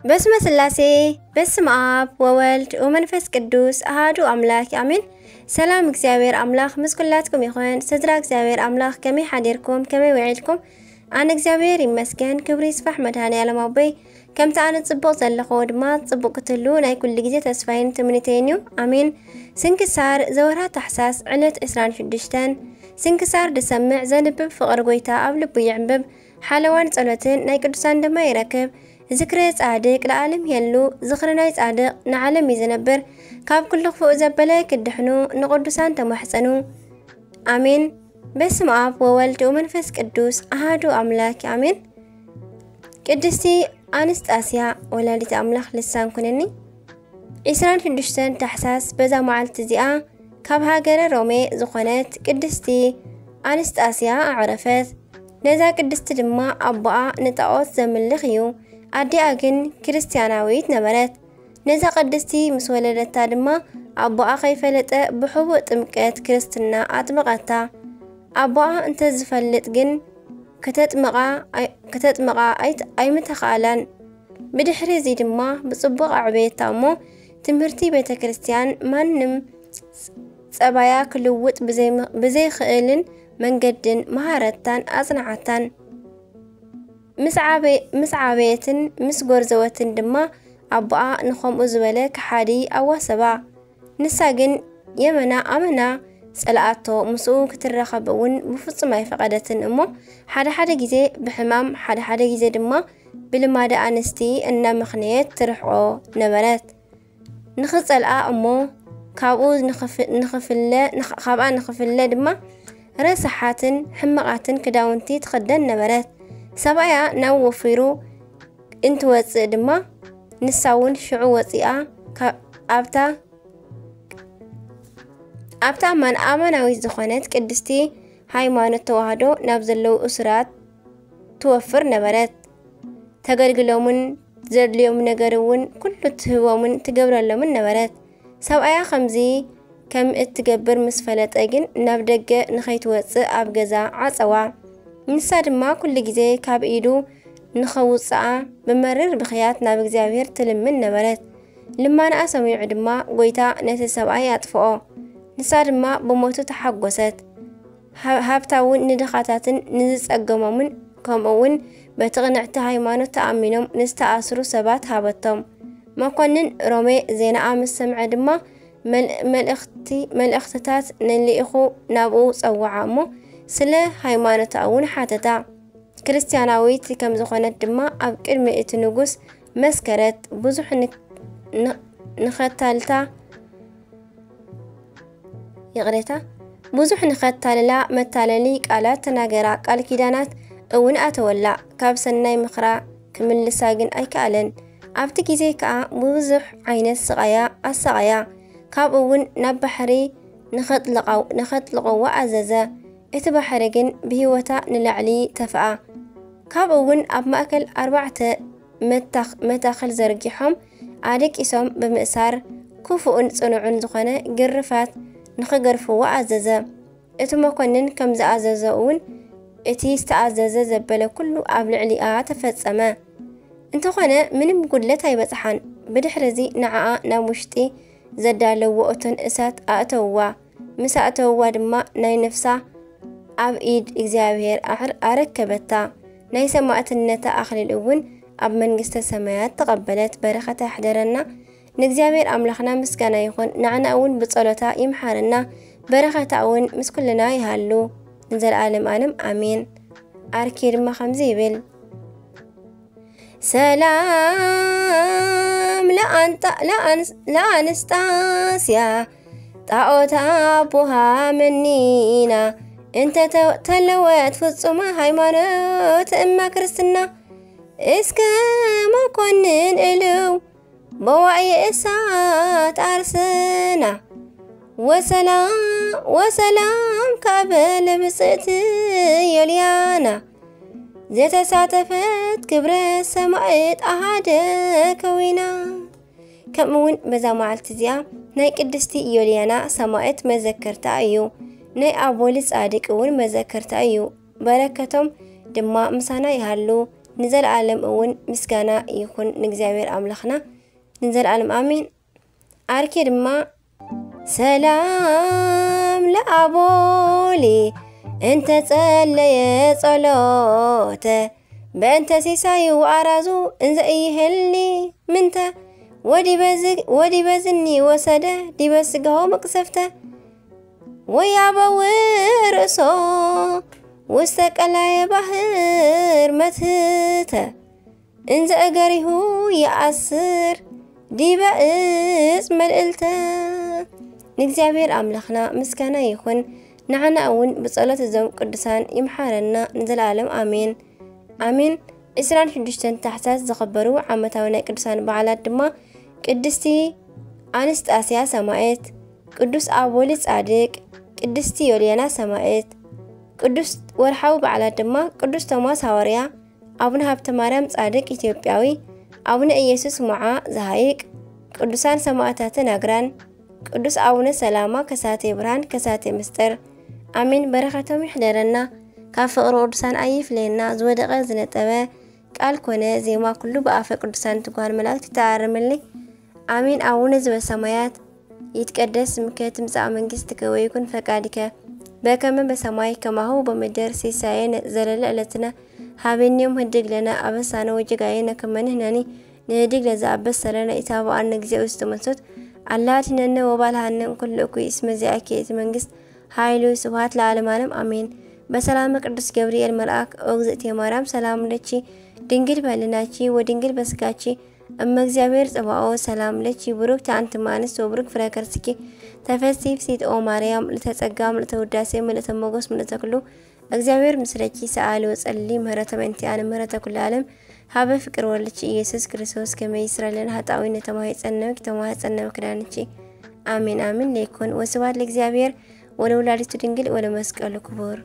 በስመ ስላሴ፣ በስመ ኣብ ወወልድ ወመንፈስ ቅዱስ ኣሃዱ ኣምላክ ኣሜን። ሰላም እግዚኣብሔር ኣምላክ ምስ ኩላትኩም ይኹን። ስድራ እግዚኣብሔር ኣምላክ ከመይ ሓዲርኩም፣ ከመይ ውዒልኩም? ኣነ እግዚኣብሔር ይመስገን፣ ክብሪ ይስፋሕ መድኃኔ ዓለም ኣቦይ። ከምቲ ኣነ ጽቡቕ ዘለኹ ድማ ጽቡቕ ክትህሉ ናይ ኩሉ ግዜ ተስፋይን ትምኒተይን እዩ። ኣሜን። ስንክሳር ዘወርሃ ታሕሳስ ዕለት ዕስራን ሽዱሽተን። ስንክሳር ድሰምዕ ዘንብብ ፍቕሪ ጎይታ ኣብ ልቡ ይዕንብብ። ሓለዋን ጸሎትን ናይ ቅዱሳን ድማ ይረክብ። ዝክረ ጻድቅ ለዓለም የሉ። ዝኽሪ ናይ ጻድቅ ንዓለም እዩ ዝነብር። ካብ ኩሉ ክፉእ ዘበለ ክድሕኑ ንቅዱሳን ተማሕጸኑ። ኣሜን። በስመ ኣብ ወወልድ ወመንፈስ ቅዱስ ኣሃዱ ኣምላክ ኣሜን። ቅድስቲ ኣንስጣስያ ወላዲት ኣምላክ ልሳን ኩነኒ። ዕስራን ሽዱሽተን ታሕሳስ በዛ መዓልቲ እዚኣ ካብ ሃገረ ሮሜ ዝኾነት ቅድስቲ ኣንስጣስያ ኣዕረፈት። ነዛ ቅድስቲ ድማ ኣቦኣ ንጣዖት ዘምልኽ እዩ። ኣዲኣ ግን ክርስትያናዊት ነበረት። ነዛ ቅድስቲ ምስ ወለደታ ድማ ኣቦኣ ከይፈለጠ ብሕቡእ ጥምቀት ክርስትና ኣጥመቐታ። ኣቦኣ እንተዝፈልጥ ግን ከተጥምቓ ኣይ-፣ ከተጥምቓ ኣይት-፣ ኣይምተኻእላን። ብድሕሪ እዚ ድማ ብጽቡቕ ኣዕበየታ እሞ ትምህርቲ ቤተ ክርስቲያን ማንም ጸባያ ክልውጥ ብዘይ-፣ ብዘይኽእልን መንገድን መሃረታን ኣጽንዓታን። ምስ ዓበ-፣ ምስ ዓበየትን ምስ ጎርዘወትን ድማ ኣቦኣ ንኸምኡ ዝበለ ከሓዲ ኣዋሰባ። ንሳ ግን የመና ኣመና ጸልኣቶ፣ ምስኡ ክትራኸብ እውን ብፍጹም ኣይፈቐደትን እሞ ሓደ ሓደ ግዜ ብሕማም፣ ሓደ ሓደ ግዜ ድማ ብልማደ ኣንስቲ እናመኽነየት ትርሕቆ ነበረት። ንኽጸልኣ እሞ ካብኡ ንኽፍ-፣ ንኽፍለ-፣ ንኽ-፣ ካብኣ ንኽፍለ ድማ ረሳሓትን ሕማቓትን ክዳውንቲ ትኽደን ነበረት። ሰብኣያ ናብ ወፊሩ እንትወጽእ ድማ ንሳ እውን ሽዑ ወጺኣ ካብ፣ ኣብታ ኣብታ ኣማን-፣ ኣማናዊት ዝኾነት ቅድስቲ ሃይማኖት ተዋህዶ ናብ ዘለዉ እሱራት ትወፍር ነበረት። ተገልግሎምን ዘድልዮም ነገር እውን ኩሉ ትህቦምን ትገብረሎምን ነበረት። ሰብኣያ ከምዚ ከም እትገብር ምስ ፈለጠ ግን ናብ ደገ ንኸይትወጽእ ኣብ ገዛ ዓጸዋ። ንሳ ድማ ኩሉ ግዜ ካብ ኢዱ ንኸውጽኣ ብመሪር ብኽያት ናብ እግዚኣብሔር ትልምን ነበረት። ልማንኣ ሰሚዑ ድማ ጐይታ ነቲ ሰብኣይ ኣጥፍኦ። ንሳ ድማ ብሞቱ ተሓጐሰት። ሃ-፣ ሃብታ እውን ንድኻታትን ንዝጸገሞምን ከምኡ እውን በቲ ቅንዕቲ ሃይማኖት ተኣሚኖም ንዝተኣስሩ ሰባት ሃበቶም። መኮንን ሮሜ ዜናኣ ምስ ሰምዐ ድማ መል-፣ መልእኽቲ-፣ መልእኽትታት ንልኢኹ ናብኡ ጸውዓ እሞ ስለ ሃይማኖታ እውን ሓተታ። ክርስትያናዊት ከም ዝኾነት ድማ ኣብ ቅድሚ እቲ ንጉስ መስከረት። ብዙሕ ን-፣ ን-፣ ንኸታልታ፣ ይቕሬታ፣ ብዙሕ ንኸታልላ መታለሊ ቃላት ተናገራ። ቃል ኪዳናት እውን ኣተወላ። ካብ ሰናይ ምኽራ ክምልሳ ግን ኣይከኣለን። ኣብቲ ግዜ ከኣ ብዙሕ ዓይነት ስቓያ ኣሳቓያ። ካብኡ እውን ናብ ባሕሪ ንኸጥልቓው-፣ ንኸጥልቕዎ ኣዘዘ። እቲ ባሕሪ ግን ብህይወታ ንላዕሊ ተፍኣ። ካብኡ እውን ኣብ ማእከል ኣርባዕተ መታኽ-፣ መታኽል ዘርጊሖም ኣደቂሶም ብምእሳር ክፉእን ጽኑዕን ዝኾነ ግርፋት ንኽገርፍዎ ኣዘዘ። እቲ መኮንን ከም ዝኣዘዞ እውን እቲ ዝተኣዘዘ ዘበለ ኩሉ ኣብ ልዕሊኣ ተፈጸመ። እንተኾነ ምንም ጉድለት ኣይበጽሓን። ብድሕሪ እዚ ንዓኣ ናብ ውሽጢ ዘዳለዎ እቶን እሳት ኣእተውዋ። ምስ ኣእተውዋ ድማ ናይ ነፍሳ ኣብ ኢድ እግዚኣብሔር ኣሕር-፣ ኣረከበታ። ናይ ሰማዕትነታ ኣኽሊል እውን ኣብ መንግስተ ሰማያት ተቐበለት። በረኸታ ይሕደረና። ንእግዚኣብሔር ኣምላኽና ምስጋና ይኹን። ንዓና እውን ብጸሎታ ይምሓረና። በረኸታ እውን ምስ ኩልና ይሃሉ ንዘለዓለም ዓለም ኣሜን። ኣርኪ ድማ ከምዚ ይብል። ሰላም ለኣንጣ-፣ ለኣንስ-፣ ለኣንስጣስያ ጣዖታ ኣቦሃ መኒና እንተ ተ-፣ ተለወት ፍጹመ ሃይማኖት እማ ክርስትና እስከ መኮንን እልው በዋዒ እሳት ኣርስና ወሰላ-፣ ወሰላም ካብ ለብጽእቲ ዮልያና ዘተሳተፈት ክብረ ሰማዕት ኣሃደ ከዊና። ከምኡ እውን በዛ መዓልቲ እዚኣ ናይ ቅድስቲ ዮልያና ሰማዕት መዘከርታ እዩ። ናይ ኣቦሊ ጻድቅ እውን መዘከርታ እዩ። በረከቶም ድማ ምሳና ይሃሉ። ንዘለኣለም እውን ምስጋና ይኹን ንእግዚኣብሔር ኣምላኽና ንዘለኣለም ኣሜን። ኣርኬ ድማ ሰላም ለኣቦሊ እንተ ጸለየ ጸሎተ በእንተ ሲሳዩ ወኣራዙ እንዘ ኢይህሊ ምንተ ወዲበ ዝግ-፣ ወዲበ ዝኒ ወሰደ ዲበ ስጋሁ መቅሰፍተ ወያበው ርእሶ ውስተ ቀላየ ባህር መትህተ እንዘ እገሪሁ ይኣስር ዲበ እጽ መልእልተ። ንእግዚኣብሔር ኣምላኽና ምስጋና ይኹን። ንዓና እውን ብጸሎት እዞም ቅዱሳን ይምሓረና ንዘለኣለም ኣሜን። ኣሜን። ዕስራን ሽዱሽተን ታሕሳስ ዝኽበሩ ዓመታዊ ናይ ቅዱሳን በዓላት ድማ ቅድስቲ ኣንስጣስያ ሰማዕት፣ ቅዱስ ኣቦሊ ጻድቅ፣ ቅድስቲ ዮልያና ሰማዕት። ቅዱስ ወርሓዊ በዓላት ድማ ቅዱስ ቶማስ ሃዋርያ፣ ኣቡነ ሃብተ ማርያም ጻድቅ ኢትዮጵያዊ፣ ኣቡነ ኢየሱስ ሞዓ ዘሃይቅ፣ ቅዱሳን ሰማዕታተ ናግራን፣ ቅዱስ ኣቡነ ሰላማ ከሳቴ ብርሃን ከሳቴ ምስጢር። ኣሜን። በረኸቶም ይሕደረና፣ ካብ ፍቕሪ ቅዱሳን ኣይፍለየና። ዝወደቐ ዝነጠበ ቃል ኮነ ዜማ ኩሉ ብኣፈ ቅዱሳን ትጓሃን መላእክት ይተኣረመለይ። ኣሜን። ኣቡነ ዘበሰማያት ይትቀደስ ስምከ ትምጻእ መንግስትከ ወይኩን ፈቃድከ በከመ በሰማይ ከማሁ በምድር። ሲሳየነ ዘለለ ዕለትነ ሀበነ ዮም ህድግ ለነ አበሳነ ወጌጋየነ ከመ ንሕነኒ ንህድግ ለዘአበሰ ለነ። ኢታብአነ እግዚኦ ውስተ መንሱት አላ አድኅነነ ወባልሐነ እምኩሉ እኩይ እስመ ዚአከ ይእቲ መንግስት ኃይሉ ስብሐት ለዓለመ ዓለም አሜን። በሰላመ ቅዱስ ገብርኤል መልአክ ኦ እግዝእትየ ማርያም ሰላም ለኪ ድንግል በህሊናኪ ወድንግል በስጋኪ እመ እግዚአብሔር ጸባኦት ሰላም ለኪ ብሩክት አንቲ እም አንስት ወብሩክ ፍሬ ከርስኪ ተፈሲ ፍሲት ኦ ማርያም ምልዕተ ጸጋ ምልዕተ ውዳሴ ምልዕተ ሞገስ ምልዕተ ኩሉ እግዚአብሔር ምስለኪ ሰአሊ ወጸሊ ምህረተ በእንቲአነ ምህረተ ኩሉ ዓለም ሀበ ፍቅር ወልድኪ ኢየሱስ ክርስቶስ ከመ ይስረይ ለነ ኃጣውኢነ ተማሂጸነኪ ተማሂጸነ በክዳንኪ አሜን አሜን። ለይኩን ወስብሐት ለእግዚአብሔር ወለወላዲቱ ድንግል ወለመስቀሉ ክቡር።